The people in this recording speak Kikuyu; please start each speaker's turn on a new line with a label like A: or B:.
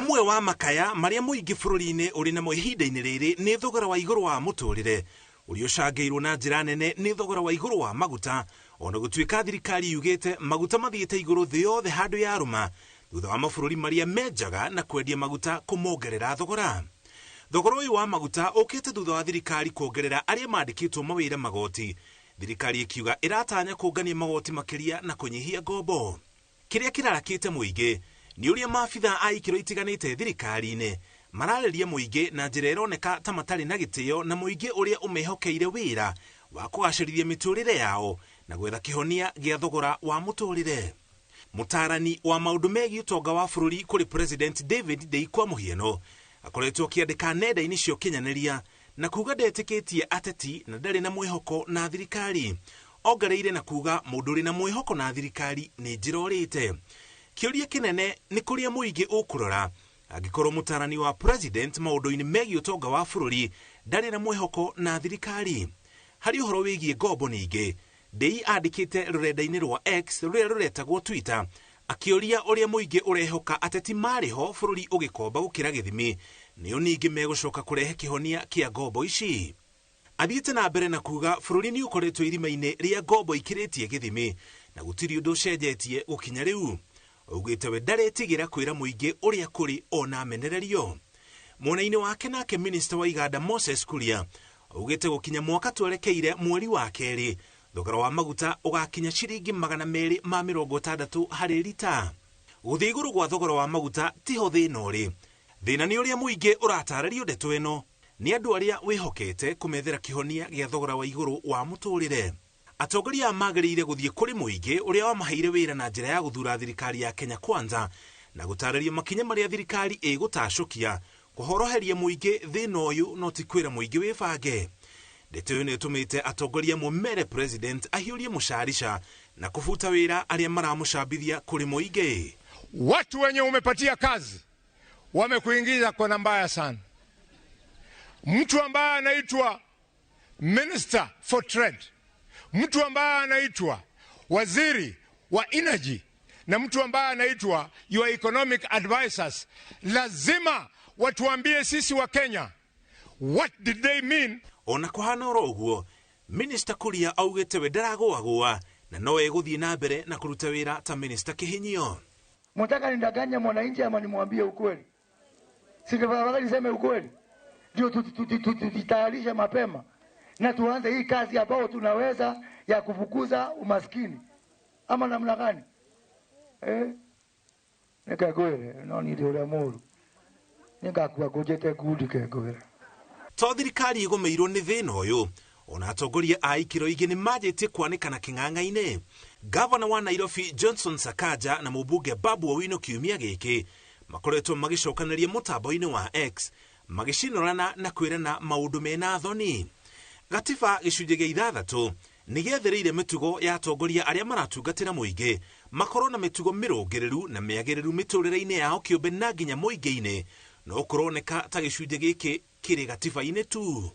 A: Ũmwe wa makaya marĩa mũingĩ bũrũri-inĩ ũrĩ namo ihinda-inĩ rĩrĩ nĩ thogora wa igũrũ wa mũtũrĩre ũrĩa ũcangĩirwo na njĩra nene nĩ thogora wa igũrũ wa maguta, ona gũtuĩka thirikari yugĩte maguta mathiĩte igũrũ thĩ yothe handũ yarũma thutha wa mabũrũri marĩa menjaga na kwendia maguta kũmongerera thogora. Thogora ũyũ wa maguta ũkĩte thutha wa thirikari kuongerera arĩa mandĩkĩtwo mawĩra magoti, thirikari ĩkiuga ĩratanya kũngania magoti makĩria na kũnyihia ngombo. Kĩrĩa kĩrarakĩte mũingĩ nĩ ũrĩa maabitha a ikĩro itiganĩte thirikari-inĩ mararĩria mũingĩ na njĩra ĩroneka ta matarĩ na gĩtĩo na mũingĩ ũrĩa ũmehokeire wĩra wa kũgacĩrithia mĩtũrĩre yao na gwetha kĩhonia gĩa thogora wa mũtũrĩre. Mũtaarani wa maũndũ megiĩ ũtonga wa bũrũri kũrĩ President David Ndii kwa mũhiano akoretwo akĩandĩka nenda-inĩ cia ũkinyanĩria na kuga ndetĩkĩtie ateti na ndarĩ na mwĩhoko na thirikari. Ongereire na kuga mũndũ ũrĩ na mwĩhoko na thirikari nĩ njĩra ũrĩte. Kĩũria kĩnene nĩ kũrĩa mũingĩ ũkũrora angĩkorwo mũtaarani wa president maũndũ-inĩ megiĩ ũtonga wa bũrũri ndarĩ na mwĩhoko na thirikari. Harĩ ũhoro wĩgiĩ ngombo ningĩ, Ndii andĩkĩte rũrenda-inĩ rwa X rũrĩa rũretagwo Twitter akĩũria ũrĩa mũingĩ ũrehoka ateti marĩ ho bũrũri ũgĩkomba gũkĩra gĩthimi nĩo ningĩ megũcoka kũrehe kĩhonia kĩa ngombo ici. Athiĩte na mbere na kuga bũrũri nĩ ũkoretwo irima-inĩ rĩa ngombo ikĩrĩtie gĩthimi na gũtirĩ ũndũ ũcenjetie gũkinya rĩu. Augĩte we ndaretigĩra kwĩra mũingĩ ũrĩa kũrĩ ona amenererio. Mwena-inĩ wake nake minista wa iganda Moses Kuria augĩte gũkinya mwaka twerekeire mweri wa kerĩ thogora wa maguta ũgakinya ciringi 260 harĩ rita. Gũthiĩ igũrũ gwa thogora wa maguta tiho thĩna ũrĩ. Thĩna nĩ ũrĩa mũingĩ ũratarĩrio ndeto ĩno nĩ andũ arĩa wĩhokete kũmethera kĩhonia gĩa thogora wa igũrũ wa mũtũrĩre. Atongoria aya magĩrĩire gũthiĩ kũrĩ mũingĩ ũrĩa wamaheire wĩra na njĩra ya gũthura thirikari ya Kenya Kwanza na gũtarĩria makinya marĩa thirikari ĩgũtacũkia kũhoroheria mũingĩ thĩna ũyũ, no ti kwĩra mũingĩ wĩbange. Ndeto ĩyo nĩ ĩtũmĩte atongoria amwe mere president ahiũrie mũcarica na kũbuta wĩra arĩa maramũcambithia kũrĩ mũingĩ.
B: Watu wenye umepatia kazi wamekuingiza kona mbaya sana. Mtu ambaye anaitwa Minister for Trade, mtu ambaye anaitwa waziri wa energy na mtu ambaye anaitwa your economic advisors, lazima watuambie sisi wa Kenya what did they mean.
A: Ona kũhana oro ũguo, Minister Kuria augĩte we ndaragũagũa na no egũthiĩ na mbere na kũruta wĩra ta minister kĩhinyio.
C: Mnataka nidanganye mwananchi ama nimwambie ukweli? Si tafadhali niseme ukweli, ndio tujitayarishe mapema na tuanze hii kazi ambayo tunaweza ya kufukuza umaskini, ama namna gani? Nikagwire no ni uria muru ningakua ngũnjĩte ngundi kengwire.
A: To thirikari ĩgũmĩirwo nĩ thĩna ũyũ, ona atongoria a ikĩro ingĩ nĩ manjĩtie kwanĩkana kĩng'ang'a-inĩ. Gavana wa Nairobi Johnson Sakaja na mũmbunge Babu Owino kiumia gĩkĩ makoretwo magĩcokanĩria mũtambo-inĩ wa X magĩcinorana na kwĩrana maũndũ mena thoni. Gatiba gĩcunjĩ gĩa 6 nĩ gĩathĩrĩire mĩtugo ya atongoria arĩa maratungatĩra mũingĩ makorwo na mĩtugo mĩrũngĩrĩru na mĩagĩrĩru mĩtũrĩre-inĩ yao kĩũmbe na nginya mũingĩ-inĩ, no kũroneka ta gĩcunjĩ gĩkĩ kĩrĩ gatiba-inĩ tu.